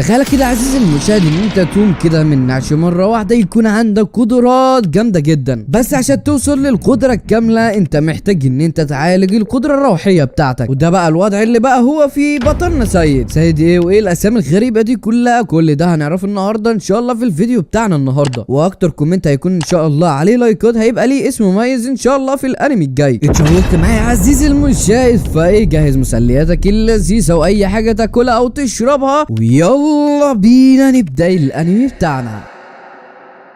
تخيل كده عزيزي المشاهد ان انت تقوم كده من نعش مرة واحدة يكون عندك قدرات جامدة جدا، بس عشان توصل للقدرة الكاملة انت محتاج ان انت تعالج القدرة الروحية بتاعتك. وده بقى الوضع اللي بقى هو في بطلنا سيد. سيد ايه وايه الاسامي الغريبة دي كلها؟ كل ده هنعرفه النهارده ان شاء الله في الفيديو بتاعنا النهارده. واكتر comment هيكون ان شاء الله عليه لايكات هيبقى ليه اسم مميز ان شاء الله في الانمي الجاي. اتشوقت معايا يا عزيزي المشاهد؟ فايه، جهز مسلياتك اللذيذة واي حاجة تاكلها او تشربها ويلا بينا نبدا الانمي بتاعنا.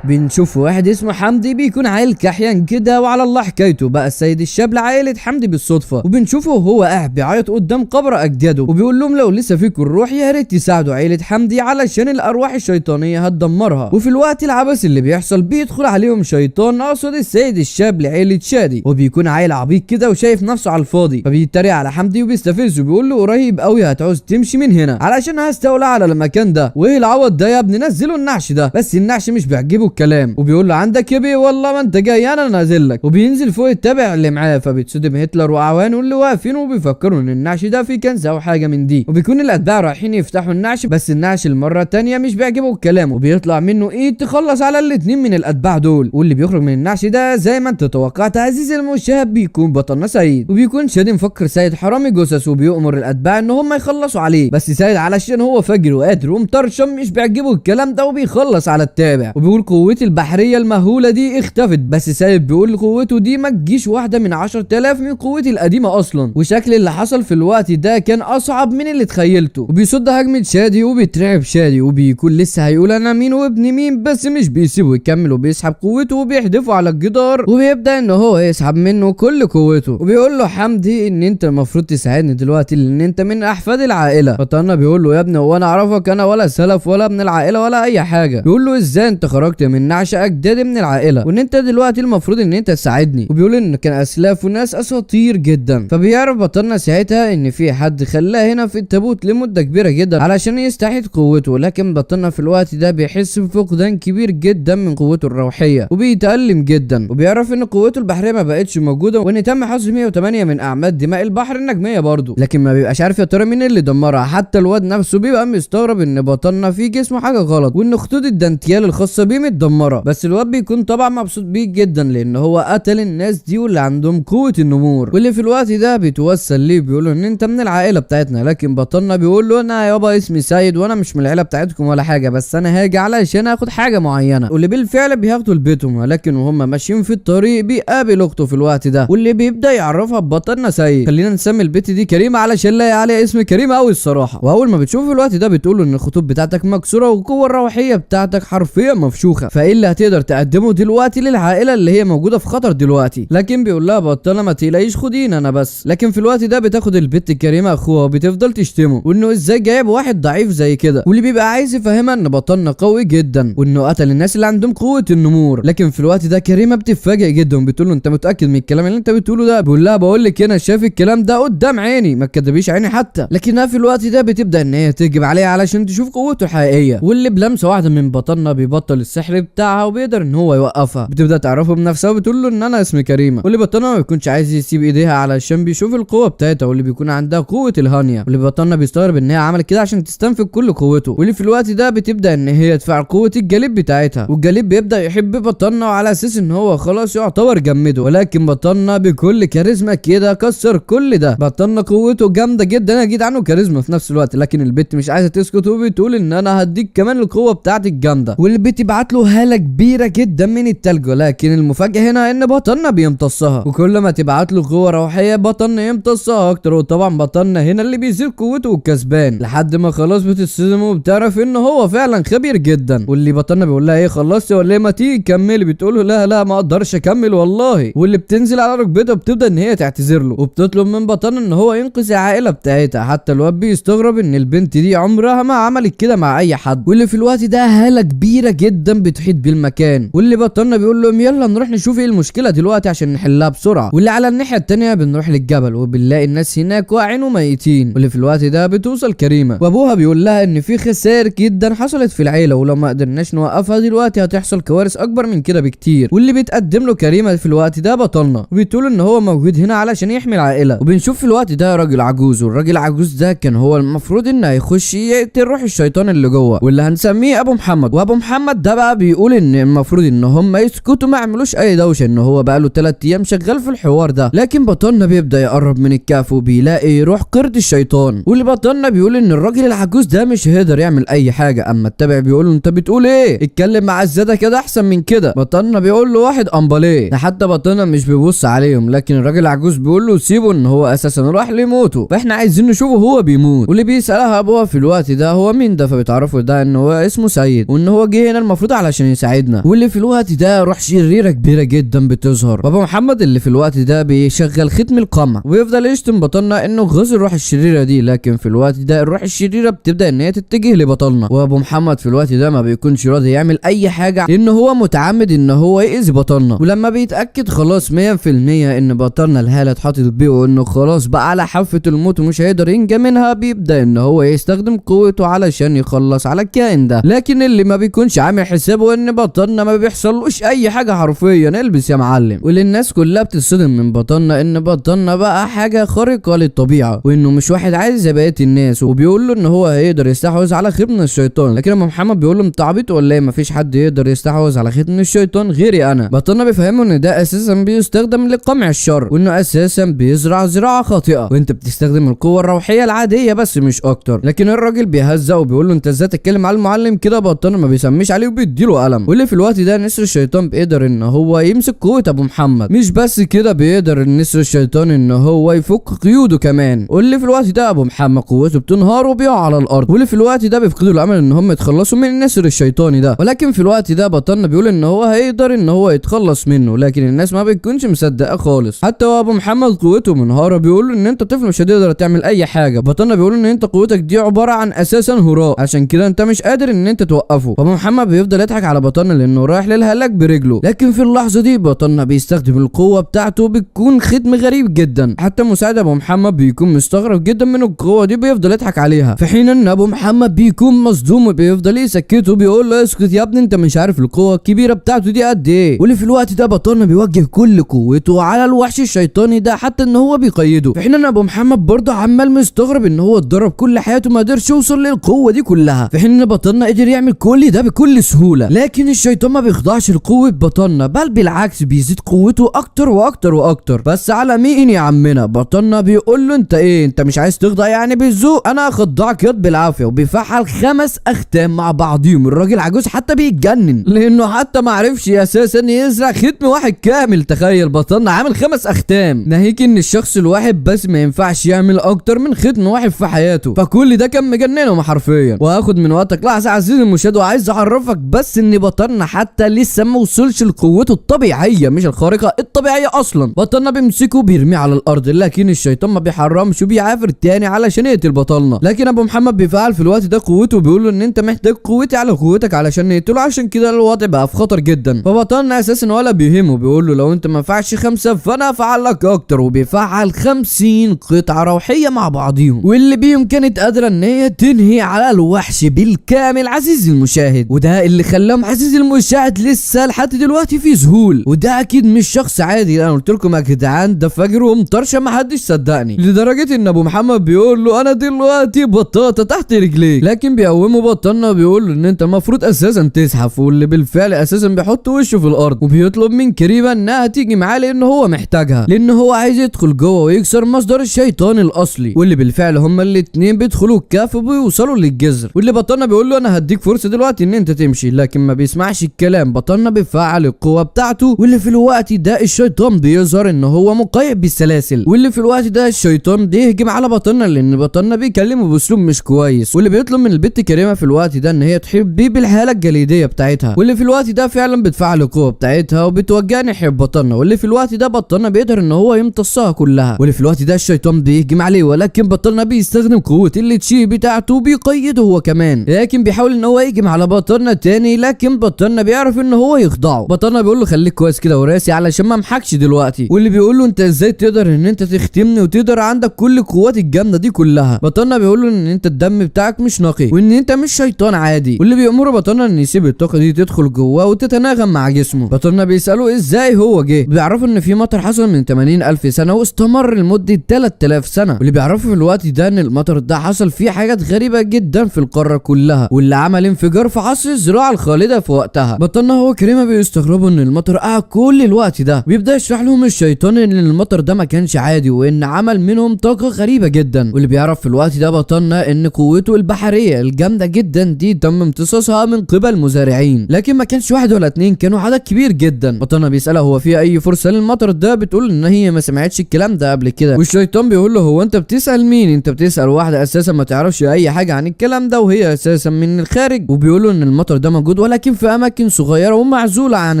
بنشوف واحد اسمه حمدي بيكون عيل كحيان كده وعلى الله حكايته. بقى السيد الشاب لعائلة حمدي بالصدفة، وبنشوفه وهو قاعد بيعيط قدام قبر اجداده وبيقول لهم لو لسه فيكم الروح يا ريت تساعدوا عيلة حمدي علشان الارواح الشيطانية هتدمرها. وفي الوقت العبث اللي بيحصل بيدخل عليهم شيطان، اقصد السيد الشاب لعيلة شادي، وبيكون عيل عبيط كده وشايف نفسه على الفاضي، فبيتريق على حمدي وبيستفزه وبيقول له قريب قوي هتعوز تمشي من هنا علشان هستولى على المكان ده، وايه العوض ده يا ابني، نزلوا النعش ده. بس النعش مش بيعجبه الكلام وبيقول له عندك يا بيه والله ما انت جاي انا نازل لك. وبينزل فوق التابع اللي معاه، فبيتصدم هتلر واعوانه اللي واقفين وبيفكروا ان النعش ده فيه كنز او حاجة من دي. وبيكون الاتباع رايحين يفتحوا النعش، بس النعش المرة الثانية مش بيعجبه الكلام وبيطلع منه ايد تخلص على الاثنين من الاتباع دول. واللي بيخرج من النعش ده زي ما انت توقعت عزيزي المشاهد بيكون بطلنا سيد. وبيكون شادي مفكر سيد حرامي جثث وبيؤمر الاتباع ان هم يخلصوا عليه، بس سيد علشان هو فجر وقادر ومطرشم مش بيعجبه الكلام ده وبيخلص على التابع. وبيقول قوتي البحرية المهوله دي اختفت، بس سيد بيقول قوته دي ما تجيش واحدة من 10,000 من قوتي القديمة اصلا، وشكل اللي حصل في الوقت ده كان اصعب من اللي تخيلته. وبيصد هجمة شادي وبيترعب شادي وبيكون لسه هيقول انا مين وابن مين، بس مش بيسيبه يكمل وبيسحب قوته وبيحدفه على الجدار وبيبدا ان هو يسحب منه كل قوته. وبيقول له حمدي ان انت المفروض تساعدني دلوقتي لان انت من احفاد العائلة. فطلنا بيقول له يا ابني هو انا اعرفك انا ولا سلف ولا ابن العائلة ولا اي حاجة. بيقول له ازاي انت خرجت من نعش اجدادي من العائلة وان انت دلوقتي المفروض ان انت تساعدني. وبيقول ان كان اسلاف وناس اساطير جدا. فبيعرف بطلنا ساعتها ان في حد خلاه هنا في التابوت لمدة كبيرة جدا علشان يستعيد قوته، لكن بطلنا في الوقت ده بيحس بفقدان كبير جدا من قوته الروحية وبيتألم جدا، وبيعرف ان قوته البحرية ما بقتش موجودة وان تم حصر 108 من اعمال دماء البحر النجميه برضه، لكن ما بيبقاش عارف يا ترى مين اللي دمرها. حتى الواد نفسه بيبقى مستغرب ان بطلنا في جسمه حاجة غلط وان خطوط الدانتيال الخاصة بيه متدمره، بس الواد بيكون طبعا مبسوط بيه جدا لان هو قتل الناس دي واللي عندهم قوة النمور. واللي في الوقت ده بيتوسل ليه بيقول ان انت من العائلة بتاعتنا، لكن بطلنا بيقول له انا يابا اسمي سيد وانا مش من العيلة بتاعتكم ولا حاجة، بس انا هاجي علشان اخد حاجة معينة. واللي بالفعل بياخدوا لبيتهم، ولكن وهم ماشيين في الطريق بيقابل اخته في الوقت ده واللي بيبدا يعرفها ببطلنا سيد. خلينا نسمي البت دي كريمة علشان لاقي عليها اسم كريمة قوي الصراحة. واول ما بتشوفه في الوقت ده بتقول له ان الخطوط بتاعتك مكسورة والقوه الروحية بتاعتك حرفيا مفشوخه، فايه اللي هتقدر تقدمه دلوقتي للعائلة اللي هي موجودة في خطر دلوقتي؟ لكن بيقول لها بطلنا ما تقلقيش خدينا انا بس. لكن في الوقت ده بتاخد البت الكريمة اخوها وبتفضل تشتمه وانه ازاي جايب واحد ضعيف زي كده، واللي بيبقى عايز يفهمها ان بطلنا قوي جدا وانه قتل الناس اللي عندهم قوة النمور. لكن في الوقت ده كريمة بتتفاجئ جدا وبتقول له انت متاكد من الكلام اللي انت بتقوله ده؟ بيقول لها بقول لك انا شايف الكلام ده قدام عيني، ما تكدبيش عيني حتى. لكنها في الوقت ده بتبدا ان هي تهجم عليه علشان تشوف قوته الحقيقية، واللي بلمسه واحدة من بطلنا بيبطل السحر بتاعها وبيقدر ان هو يوقفها. بتبدا تعرفه بنفسها وبتقول له ان انا اسمي كريمة، واللي بطلنا ما بيكونش عايز يسيب ايديها علشان بيشوف القوة بتاعتها واللي بيكون عندها قوة الهانيا. واللي بطلنا بيستغرب ان هي عملت كده عشان تستنفذ كل قوته. واللي في الوقت ده بتبدا ان هي تفعل قوة الجليد بتاعتها، والجليد بيبدا يحب بطلنا وعلى اساس ان هو خلاص يعتبر جمده، ولكن بطلنا بكل كاريزما كده كسر كل ده. بطلنا قوته جامدة جدا يا جدعان وكاريزما في نفس الوقت، لكن البت مش عايزه تسكت وبتقول ان انا هديك كمان القوة بتاعتي الجامدة، واللي بتبعت له هاله كبيرة جدا من التلج. ولكن المفاجاة هنا ان بطلنا بيمتصها، وكل ما تبعت له قوة روحية بطلنا يمتصها اكتر، وطبعا بطلنا هنا اللي بيزيد قوته والكسبان لحد ما خلاص بتتصدم وبتعرف ان هو فعلا خبير جدا. واللي بطلنا بيقول لها ايه خلصتي ولا ايه، ما تيجي كملي، بتقول له لا لا ما اقدرش اكمل والله. واللي بتنزل على ركبتها بتبدا ان هي تعتذر له وبتطلب من بطلنا ان هو ينقذ العائلة بتاعتها. حتى الواد بيستغرب ان البنت دي عمرها ما عملت كده مع اي حد. واللي في الوقت ده هاله كبيرة جدا بتدخل بتحيط بالمكان. واللي بطلنا بيقول لهم يلا نروح نشوف ايه المشكلة دلوقتي عشان نحلها بسرعة. واللي على الناحية التانية بنروح للجبل وبنلاقي الناس هناك واقعين وميتين. واللي في الوقت ده بتوصل كريمة وابوها بيقول لها ان في خسائر جدا حصلت في العيلة، ولو ما قدرناش نوقفها دلوقتي هتحصل كوارث اكبر من كده بكتير. واللي بيتقدم له كريمة في الوقت ده بطلنا وبتقول ان هو موجود هنا علشان يحمي العائلة. وبنشوف في الوقت ده راجل عجوز، والراجل العجوز ده كان هو المفروض انه هيخش يقتل روح الشيطان اللي جوه، واللي هنسميه ابو محمد. وابو محمد ده بقى بيقول ان المفروض ان هم يسكتوا ما يعملوش اي دوشه، ان هو بقى له 3 ايام شغال في الحوار ده. لكن بطلنا بيبدا يقرب من الكهف وبيلاقي روح قرد الشيطان، واللي بطلنا بيقول ان الراجل العجوز ده مش هيقدر يعمل اي حاجة. اما التابع بيقول له انت بتقول ايه، اتكلم مع الزاده كده احسن من كده. بطلنا بيقول له واحد امباليه، ده حتى بطلنا مش بيبص عليهم. لكن الراجل العجوز بيقول له سيبه ان هو اساسا راح لموته، فاحنا عايزين نشوفه هو بيموت. واللي بيسالها ابوها في الوقت ده هو مين ده، فبيتعرفوا ده ان هو اسمه سيد، وان هو جه هنا المفروض علشان يساعدنا. واللي في الوقت ده روح شريرة كبيرة جدا بتظهر، بابا محمد اللي في الوقت ده بيشغل ختم القمع ويفضل يشتم بطلنا انه غزل الروح الشريرة دي. لكن في الوقت ده الروح الشريرة بتبدا ان هي تتجه لبطلنا، وابو محمد في الوقت ده ما بيكونش راضي يعمل اي حاجة لان هو متعمد ان هو يأذي بطلنا. ولما بيتاكد خلاص 100% ان بطلنا الهالة اتحطت بيه وانه خلاص بقى على حافة الموت ومش هيقدر ينجى منها، بيبدا ان هو يستخدم قوته علشان يخلص على الكائن ده. لكن اللي ما بيكونش عامل حسابه ان بطلنا ما بيحصلوش اي حاجة حرفيا، البس يا معلم. واللي الناس كلها بتتصدم من بطلنا ان بطلنا بقى حاجة خارقة للطبيعة، وانه مش واحد عادي زي بقية الناس، وبيقول له ان هو هيقدر يستحوذ على ختم الشيطان. لكن ابو محمد بيقول له انت عبيط ولا ايه، مفيش حد يقدر يستحوذ على ختم الشيطان غيري انا. بطلنا بيفهمه ان ده اساسا بيستخدم لقمع الشر، وانه اساسا بيزرع زراعة خاطئه، وانت بتستخدم القوة الروحية العادية بس مش اكتر. لكن الراجل بيهزق وبيقول له انت ازاي تتكلم على المعلم كده. بطلنا ما بيسميش عليه وبيديله قلم. واللي في الوقت ده نسر الشيطان بيقدر ان هو يمسك قوة ابو محمد، مش بس كده بيقدر النسر الشيطان ان هو يفك قيوده كمان. واللي في الوقت ده ابو محمد قوته بتنهار وبيقع على الارض، واللي في الوقت ده بيفقدوا الامل ان هم يتخلصوا من النسر الشيطاني ده. ولكن في الوقت ده بطلنا بيقول ان هو هيقدر ان هو يتخلص منه، لكن الناس ما بتكونش مصدقه خالص. حتى وابو محمد قوته منهاره بيقول ان انت طفل مش هتقدر تعمل اي حاجة. بطلنا بيقول ان انت قوتك دي عبارة عن اساسا هراء، عشان كده انت مش قادر ان انت توقفه. فابو محمد بيفضل يضحك على بطلنا لانه رايح للهلاك برجله. لكن في اللحظة دي بطلنا بيستخدم القوة بتاعته، بتكون ختم غريب جدا، حتى مساعد ابو محمد بيكون مستغرب جدا من القوة دي، بيفضل يضحك عليها. في حين ان ابو محمد بيكون مصدوم وبيفضل يسكته، بيقول له اسكت يا ابني انت مش عارف القوة الكبيرة بتاعته دي قد ايه. واللي في الوقت ده بطلنا بيوجه كل قوته على الوحش الشيطاني ده، حتى ان هو بيقيده. في حين ان ابو محمد برضه عمال مستغرب ان هو اتدرب كل حياته ما قدرش يوصل للقوة دي كلها، في حين ان بطلنا قدر يعمل كل ده بكل سهولة. لكن الشيطان ما بيخضعش لقوه بطلنا، بل بالعكس بيزيد قوته اكتر واكتر واكتر. بس على مين يا عمنا؟ بطلنا بيقول له انت ايه، انت مش عايز تخضع يعني بالذوق، انا هخضعك ياض بالعافية. وبيفعل 5 اختام مع بعضيهم. الراجل عجوز حتى بيتجنن لانه حتى ما عرفش اساسا يزرع ختم واحد كامل. تخيل بطلنا عامل 5 اختام، ناهيك ان الشخص الواحد بس ما ينفعش يعمل اكتر من ختم واحد في حياته، فكل ده كان مجننهم حرفيا. وهاخد من وقتك لحظة عزيزي المشاهد، وعايز اعرفك بس ان بطلنا حتى لسه ما وصلش لقوته الطبيعية، مش الخارقة، الطبيعية اصلا. بطلنا بيمسكه بيرميه على الارض، لكن الشيطان ما بيحرمش وبيعافر تاني علشان يقتل بطلنا. لكن ابو محمد بيفعل في الوقت ده قوته، وبيقول له ان انت محتاج قوتي على قوتك علشان نقتله، عشان كده الوضع بقى في خطر جدا. فبطلنا اساسا ولا بيهمه، بيقول له لو انت ما فعلش 5 فانا هفعل لك اكتر. وبيفعل 50 قطعه روحية مع بعضيهم، واللي بيهم كانت قادرة ان هي تنهي على الوحش بالكامل عزيزي المشاهد. وده اللي خلاهم عزيزي المشاهد لسه لحد دلوقتي في ذهول، وده اكيد مش شخص عادي. انا قلت لكم يا جدعان ده فجر ومطرشه، ما حدش صدقني، لدرجة ان ابو محمد بيقول له انا دلوقتي بطاطا تحت رجليك. لكن بيقومه بطلنا بيقول له ان انت المفروض اساسا تزحف، واللي بالفعل اساسا بيحط وشه في الارض، وبيطلب من كريمة انها تيجي معاه لان هو محتاجها، لان هو عايز يدخل جوه ويكسر مصدر الشيطان الاصلي. واللي بالفعل هما الاتنين بيدخلوا الكهف وبيوصلوا للجزر. واللي بطلنا بيقول له انا هديك فرصة دلوقتي ان انت تمشي، لكن ما بيسمعش الكلام. بطلنا بيفعل القوة بتاعته، واللي في الوقت ده الشيطان بيظهر ان هو مقيد بالسلاسل. واللي في الوقت ده الشيطان بيهجم على بطلنا لان بطلنا بيكلمه باسلوب مش كويس. واللي بيطلب من البت كريمة في الوقت ده ان هي تحيط بيه بالحالة الجليديه بتاعتها، واللي في الوقت ده فعلا بتفعل القوة بتاعتها وبتوجه ناحية بطلنا. واللي في الوقت ده بطلنا بيقدر ان هو يمتصها كلها. واللي في الوقت ده الشيطان بيهجم عليه، ولكن بطلنا بيستخدم قوة اللي تشي بتاعته بيقيده هو كمان، لكن بيحاول ان هو يهجم على بطلنا تاني، لكن بطلنا بيعرف ان هو يخضعه. بطلنا بيقول له خليك كويس كده وراسي علشان ما امحكش دلوقتي. واللي بيقول له انت ازاي تقدر ان انت تختمني وتقدر عندك كل القوات الجامدة دي كلها؟ بطلنا بيقول له ان انت الدم بتاعك مش نقي وان انت مش شيطان عادي. واللي بيأمره بطلنا ان يسيب الطاقة دي تدخل جواه وتتناغم مع جسمه. بطلنا بيسأله ازاي هو جه، بيعرفوا ان في مطر حصل من 80 الف سنة واستمر لمدة 3000 سنة. واللي بيعرفوا في الوقت ده ان المطر ده حصل فيه حاجات غريبة جدا في القارة كلها، واللي عمل انفجار في عصر الزراعة الخالدة في وقتها. بطلنا هو كريمة بيستغربوا ان المطر قعد كل الوقت ده، ويبدا يشرح لهم الشيطان ان المطر ده ما كانش عادي وان عمل منهم طاقة غريبة جدا. واللي بيعرف في الوقت ده بطلنا ان قوته البحرية الجامدة جدا دي تم امتصاصها من قبل مزارعين، لكن ما كانش واحد ولا اتنين، كانوا عدد كبير جدا. بطلنا بيسالها هو في اي فرصة للمطر ده؟ بتقول ان هي ما سمعتش الكلام ده قبل كده. والشيطان بيقول له هو انت بتسال مين؟ انت بتسال واحدة اساسا ما تعرفش اي حاجة عن الكلام ده وهي اساسا من الخارج. وبيقول له ان المطر ده موجود ولكن في اماكن صغيرة ومعزوله عن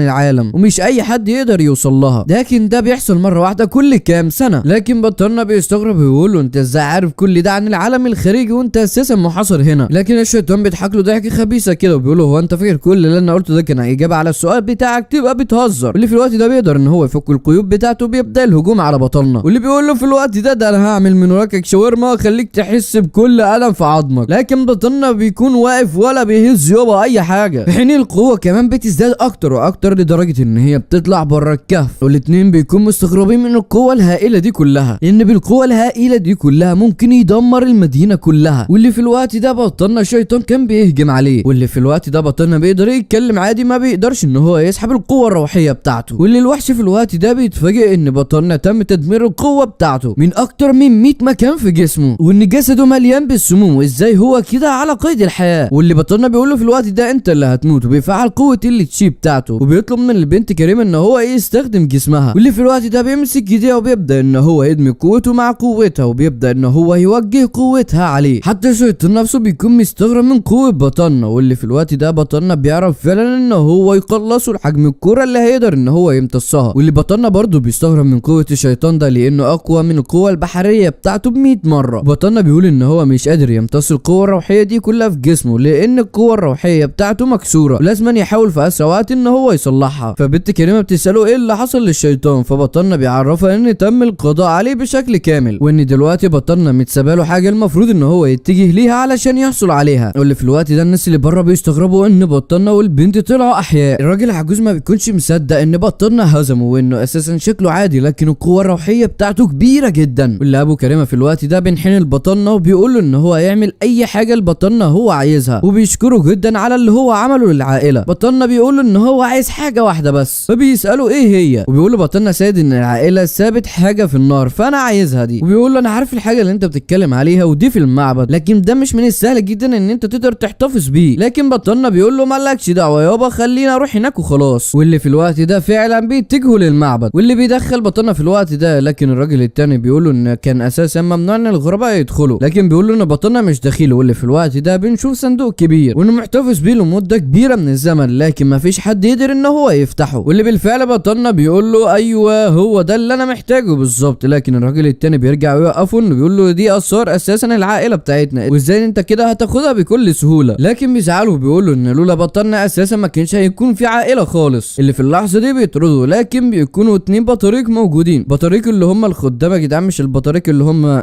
العالم ومش اي حد يقدر يوصل لها، لكن ده بيحصل مرة واحدة كل كام سنة. لكن بطلنا بيستغرب ويقول له انت ازاي عارف كل ده عن العالم الخارجي وانت اساسا محاصر هنا؟ لكن الشيطان بيضحك له ضحكه خبيثة كده وبيقول له هو انت فاكر كل اللي انا قلته ده كان اجابه على السؤال بتاعك؟ تبقى بتهزر. واللي في الوقت ده بيقدر ان هو يفك القيود بتاعته وبيبدا الهجوم على بطلنا. واللي بيقول له في الوقت ده انا هعمل من وراك شاورما واخليك تحس بكل الم في عظمك. لكن بطلنا بيكون واقف ولا بيهز يابا اي حاجة، في حين القوة كمان بتزداد اكتر واكتر لدرجة ان هي بتطلع بره الكهف. والاتنين بيكونوا مستغربين من القوة الهائلة دي كلها، لان بالقوة الهائلة دي كلها ممكن يدمر المدينة كلها. واللي في الوقت ده بطلنا الشيطان كان بيهجم عليه، واللي في الوقت ده بطلنا بيقدر يتكلم عادي، ما بيقدرش ان هو يسحب القوة الروحية بتاعته. واللي الوحش في الوقت ده بيتفاجئ ان بطلنا تم تدمير القوة بتاعته من اكتر من 100 مكان في جسمه، وان جسده مليان بالسموم وازاي هو كده على قيد الحياة. واللي بطلنا بيقول له في الوقت ده انت اللي هتموت، وبيفعل قوة التشي بتاعته وبيطلب من البنت كريم ان هو يستخدم جسمها. واللي في الوقت ده بيمسك ايديها وبيبدا ان هو يدمج قوته مع قوتها، وبيبدا ان هو يوجه قوتها عليه. حتى الشيطان نفسه بيكون مستغرب من قوة بطلنا. واللي في الوقت ده بطلنا بيعرف فعلا ان هو يقلصه لحجم الكرة اللي هيقدر ان هو يمتصها. واللي بطلنا برضه بيستغرب من قوة الشيطان ده لانه اقوى من القوة البحرية بتاعته ب 100 مرة. بطلنا بيقول ان هو مش قادر يمتص القوة الروحية دي كلها في جسمه لان القوة الروحية بتاعته مكسورة، ولازم يحاول في اسرع وقت ان هو يصلحها. فبنت كريمة بتسأله ايه اللي حصل للشيطان، فبطلنا بيعرفها ان تم القضاء عليه بشكل كامل، وان دلوقتي بطلنا متسابله حاجة المفروض ان هو يتجه ليها علشان يحصل عليها. واللي في الوقت ده الناس اللي بره بيستغربوا ان بطلنا والبنت طلعوا احياء. الراجل العجوز ما بيكونش مصدق ان بطلنا هزمه وانه اساسا شكله عادي، لكن القوة الروحية بتاعته كبيرة جدا. واللي ابو كريمة في الوقت ده بينحني لبطلنا وبيقول له ان هو يعمل اي حاجة لبطلنا هو عايزها، وبيشكره جدا على اللي هو عمله للعائلة. بطلنا بيقول له ان هو عايز حاجة واحدة بس، فبيساله ايه هي، وبيقول له بطلنا سيد ان العائلة سابت حاجة في النار فانا عايزها دي. وبيقول له انا عارف الحاجة اللي انت بتتكلم عليها ودي في المعبد، لكن ده مش من السهل جدا ان انت تقدر تحتفظ بيه. لكن بطلنا بيقول له مالكش دعوه يابا، خلينا اروح هناك وخلاص. واللي في الوقت ده فعلا بيتجهوا للمعبد، واللي بيدخل بطلنا في الوقت ده، لكن الراجل التاني بيقول له ان كان اساسا ممنوع ان الغرباء يدخلوا، لكن بيقول له ان بطلنا مش دخيله. واللي في الوقت ده بنشوف صندوق كبير وانه محتفظ بيه لمدة كبيرة من الزمن، لكن ما فيش حد يقدر ان هو يفتحه. واللي بالفعل بطلنا بيقول له ايوه هو ده اللي انا محتاجه بالظبط، لكن الراجل التاني بيرجع ويوقفه انه بيقول له دي اثار اساسا العائلة بتاعتنا، وازاي انت كده هتاخدها بكل سهولة. لكن بيزعله وبيقول له ان لولا بطلنا اساسا ما كانش هيكون في عائلة خالص. اللي في اللحظة دي بيطرده، لكن بيكونوا اتنين بطريق موجودين، بطريق اللي هم الخدامة يا جدعان، مش البطريق اللي هم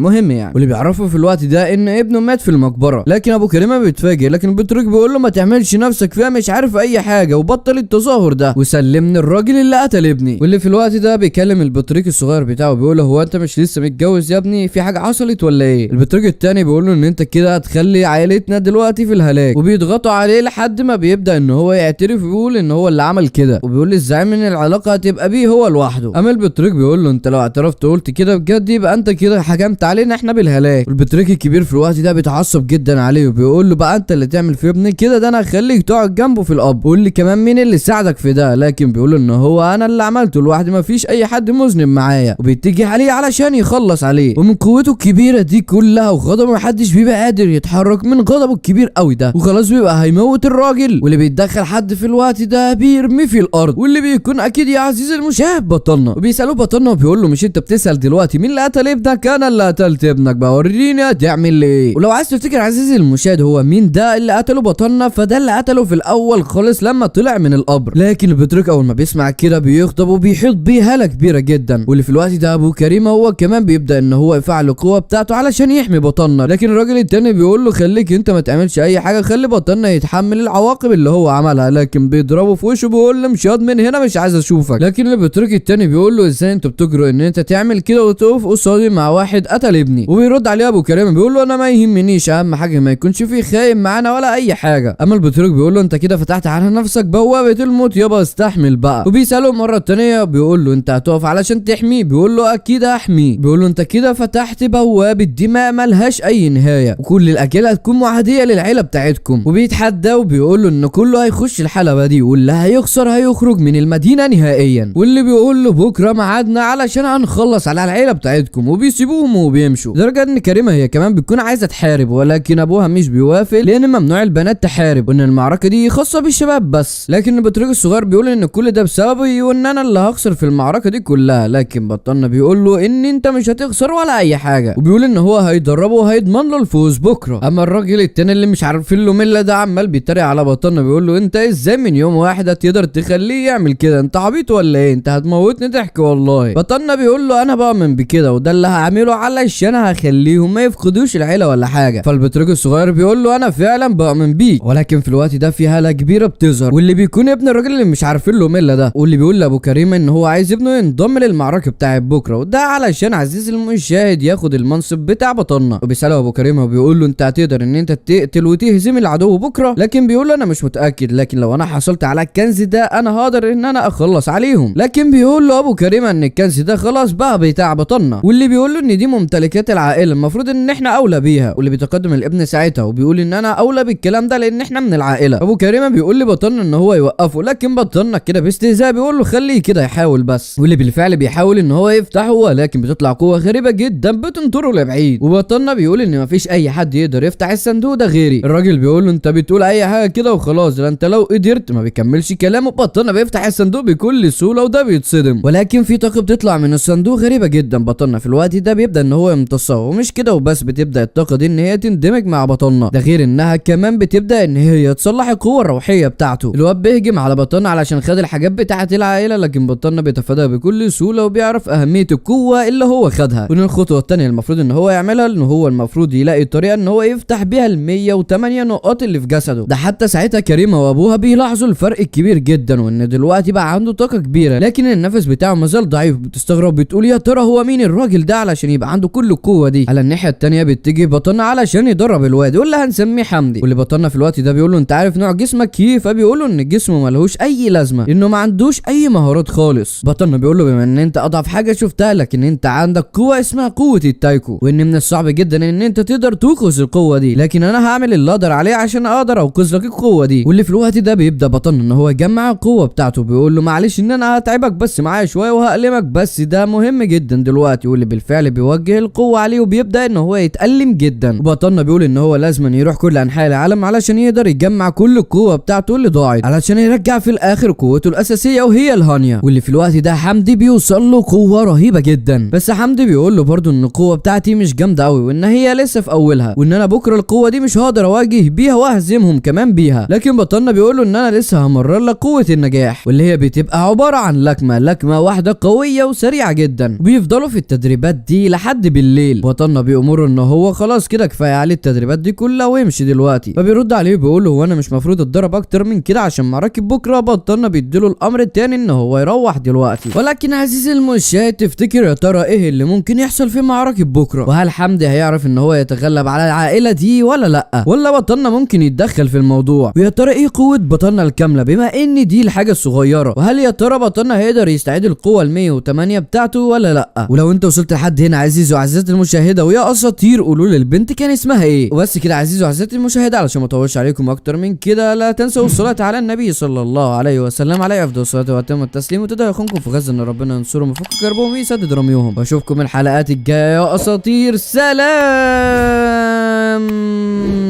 مهم يعني. واللي بيعرفوا في الوقت ده ان ابنه مات في المقبرة، لكن ابو كريمة بيتفاجئ، لكن البطريق بيقول له ما تعملش نفسك فيها مش عارف اي حاجة وبطل التظاهر ده وسلمني الراجل اللي قتل ابني. واللي في الوقت ده بيكلم البطريق الصغير بتاعه بيقول له هو انت مش لسه متجوز يا ابني، في حاجة حصلت ولا ايه؟ البطريق التاني بيقول له ان انت كده هتخلي عائلتنا دلوقتي في الهلاك، وبيضغطوا عليه لحد ما بيبدا ان هو يعترف ويقول ان هو اللي عمل كده، وبيقول للزعيم ان العلاقة هتبقى بيه هو لوحده. اما البطريق بيقول له انت لو اعترفت وقلت كده بجد يبقى انت كده حكمت علينا احنا بالهلاك. والبطريق الكبير في الوقت ده بيتعصب جدا عليه وبيقول له بقى انت اللي تعمل في ابني كده، ده انا هخليك تقعد جنبه في الاب، قول لي كمان مين اللي ساعدك في ده. لكن بيقول له ان هو انا اللي عملته لوحدي، مفيش اي حد مذنب معايا، وبيتجه عليه علشان يخلص عليه. ومن قوته الكبيرة دي كلها وغضبه محدش بيبقى قادر يتحرك من غضبه الكبير قوي ده، وخلاص بيبقى هيموت الراجل. واللي بيتدخل حد في الوقت ده بيرميه في الارض، واللي بيكون اكيد يا عزيزي المشاهد بطلنا. وبيسالوه بطلنا وبيقول له مش انت بتسال دلوقتي مين اللي قتل ابنك؟ انا اللي قتلت ابنك بقى، وريني هتعمل ايه. ولو عايز تفتكر عزيزي المشاهد هو مين ده اللي قتله بطلنا، فده ده اللي قتله في الاول خالص لما طلع من القبر. لكن البطريق اول ما بيسمع كده بيغضب وبيحيط بيه هاله كبيرة جدا. واللي في الوقت ده ابو كريمة هو كمان بيبدا ان هو يفعل القوة بتاعته علشان يحمي بطلنا، لكن الراجل التاني بيقول له خليك انت ما تعملش اي حاجة، خلي بطلنا يتحمل العواقب اللي هو عملها. لكن بيضربه في وشه بيقول له امشي من هنا مش عايز اشوفك. لكن البطريق التاني بيقول له ازاي انت بتجرؤ ان انت تعمل كده وتقف قصادي مع واحد قتل ابني؟ وبيرد عليه ابو كريمة بيقول له انا ما يهمنيش، اهم حاجة ما يكونش في خاين معانا ولا اي حاجة. اما البطريق بيقول له انت كده فتحت على نفسك بوابه الموت يابا، استحمل بقى. وبيساله مرة تانية بيقول له انت هتقف علشان تحميه؟ بيقول له اكيد احميه. بيقول له انت كده فتحت بوابه دماء ملهاش اي نهاية، وكل الاجيال هتكون معاديه للعيلة بتاعتكم. وبيتحدى وبيقول له ان كله هيخش الحلبة دي، واللي هيخسر هيخرج من المدينة نهائيا. واللي بيقول له بكره ميعادنا علشان هنخلص على العيلة بتاعتكم. وبيسيبوهم وبيمشوا. لدرجة ان كريمة هي كمان بتكون عايزه تحارب، ولكن ابوها مش بيوافق لان ممنوع البنات تحارب، وان المعركة دي خاصة بالشباب بس. لكن البطريق الصغير بيقول ان كل ده بسببي وان انا اللي هخسر في المعركة دي كلها. لكن بطلنا بيقول له ان انت مش هتخسر ولا اي حاجة، وبيقول ان هو هيدربه وهيضمن له الفوز بكره. اما الراجل التاني اللي مش عارفين له ملة ده عمال بيتريق على بطلنا بيقول له انت ازاي من يوم واحد هتقدر تخليه يعمل كده؟ انت عبيط ولا ايه؟ انت هتموتني ضحك والله. بطلنا بيقول له انا بؤمن بكده وده اللي هعمله علشان هخليهم ما يفقدوش العيلة ولا حاجة. فالبطريق الصغير بيقول له انا فعلا بؤمن بيك. ولكن في الوقت ده في هاله كبيرة بتظهر، واللي بيكون ابن الراجل اللي مش عارفين له ملة ده، واللي بيقول لابو كريم ان هو عايز ابنه ينضم للمعركة بتاعه بكره، وده علشان عزيز المشاهد ياخد المنصب بتاع بطلنا. وبيساله ابو كريم وبيقول له انت هتقدر ان انت تقتل وتهزم العدو بكره؟ لكن بيقول له انا مش متاكد، لكن لو انا حصلت على الكنز ده انا هقدر ان انا اخلص عليهم. لكن بيقول له ابو كريم ان الكنز ده خلاص بقى بتاع بطلنا، واللي بيقول له ان دي ممتلكات العائلة المفروض ان احنا اولى بيها. واللي بيتقدم الابن ساعتها وبيقول ان انا اولى بالكلام ده لان احنا من العائلة. ابو كريمة بيقول لبطلنا ان هو يوقفه، لكن بطلنا كده باستهزاء بيقول له خليه كده يحاول بس. واللي بالفعل بيحاول ان هو يفتحه، ولكن بتطلع قوة غريبة جدا بتنطره لبعيد. وبطلنا بيقول ان مفيش اي حد يقدر يفتح الصندوق ده غيري. الراجل بيقول له انت بتقول اي حاجة كده وخلاص، ده انت لو قدرت. ما بيكملش كلامه، بطلنا بيفتح الصندوق بكل سهولة وده بيتصدم. ولكن في طاقة بتطلع من الصندوق غريبة جدا، بطلنا في الوقت ده بيبدا ان هو يمتصها، ومش كده وبس، بتبدا الطاقة دي ان هي تندمج مع بطلنا، ده غير انها كمان بتبدا ان هي تصلح القوة الروحية بتاعته. الواد بيهجم على بطلنا علشان خد الحاجات بتاعه العائلة، لكن بطلنا بيتفاداها بكل سهولة وبيعرف اهمية القوة اللي هو خدها. وان الخطوة الثانية المفروض ان هو يعملها ان هو المفروض يلاقي طريقه ان هو يفتح بيها ال 108 نقاط اللي في جسده. ده حتى ساعتها كريمة وابوها بيلاحظوا الفرق الكبير جدا، وان دلوقتي بقى عنده طاقة كبيرة، لكن النفس بتاعه مازال ضعيف. بتستغرب بتقول يا ترى هو مين الراجل ده علشان يبقى عنده كل القوة دي. على الناحية الثانية بيتجه بطلنا علشان يدرب الواد واللي هنسميه حمدي. واللي بطلنا في الوقت ده بيقول له انت عارف نوع جسمك ايه؟ فبيقول له ان جسمه ملهوش اي لازمه، انه ما عندوش اي مهارات خالص. بطلنا بيقول له بما ان انت اضعف حاجة شفتها، لكن انت عندك قوة اسمها قوة التايكو، وان من الصعب جدا ان انت تقدر توقظ القوة دي، لكن انا هعمل اللي اقدر عليه عشان اقدر اوقظ لك القوة دي. واللي في الوقت ده بيبدا بطلنا ان هو يجمع القوة بتاعته، بيقول له معلش ان انا هتعبك بس معايا شوية وهألمك، بس ده مهم جدا دلوقتي. واللي بالفعل بيوجه القوة عليه وبيبدا ان هو يتألم جدا. وبطلنا بيقول ان هو لازم يروح كل انحاء العالم علشان يقدر يجمع كل القوة بتاعته اللي ضاعت، علشان يرجع في الاخر قوته الاساسية وهي الهانيا. واللي في الوقت ده حمدي بيوصل له قوة رهيبة جدا، بس حمدي بيقول له برده ان القوة بتاعتي مش جامدة قوي، وان هي لسه في اولها، وان انا بكره القوة دي مش هقدر اواجه بيها واهزمهم كمان بيها. لكن بطلنا بيقول له ان انا لسه همرر لك قوة النجاح، واللي هي بتبقى عبارة عن لكمه واحدة قوية وسريعة جدا. وبيفضلوا في التدريبات دي لحد بالليل. بطلنا بيأمره ان هو خلاص كده كفاية عليه التدريبات دي كلها ويمشي دلوقتي. فبيرد عليه بيقول له هو انا مش مفروض اتدرب اكتر من كده عشان معركة بكره؟ بطلنا بيديله الامر التاني ان هو يروح دلوقتي. ولكن عزيزي المشاهد، تفتكر يا ترى ايه اللي ممكن يحصل في معركة بكره؟ وهل حمدي هيعرف ان هو يتغلب على العائلة دي ولا لا؟ ولا بطلنا ممكن يتدخل في الموضوع؟ ويا ترى ايه قوة بطلنا الكاملة بما ان دي الحاجة الصغيرة؟ وهل يا ترى بطلنا هيقدر يستعيد القوة ال 108 بتاعته ولا لا؟ ولو انت وصلت لحد هنا عزيزي وعزيزتي المشاهدة ويا اساطير، قولوا لي البنت كان اسمها ايه. وبس كده عزيزي وعزيزتي المشاهدة، علشان ما اطولش عليكم اكتر من كده، لا تنسوا الصلاة على النبي صلى الله عليه وسلم، عليه افضل الصلاة واتم التسليم، وتدعوا اخوانكم في غزة ان ربنا ينصرهم ويفك كربهم ويسدد رميهم. واشوفكم الحلقات الجاية يا اساطير. سلام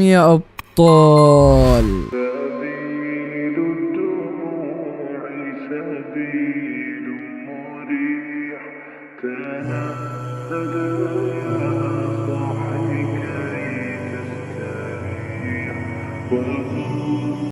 يا ابطال. سبيل الدموع سبيل مريح، تنهد يا صاحي كي تستريح.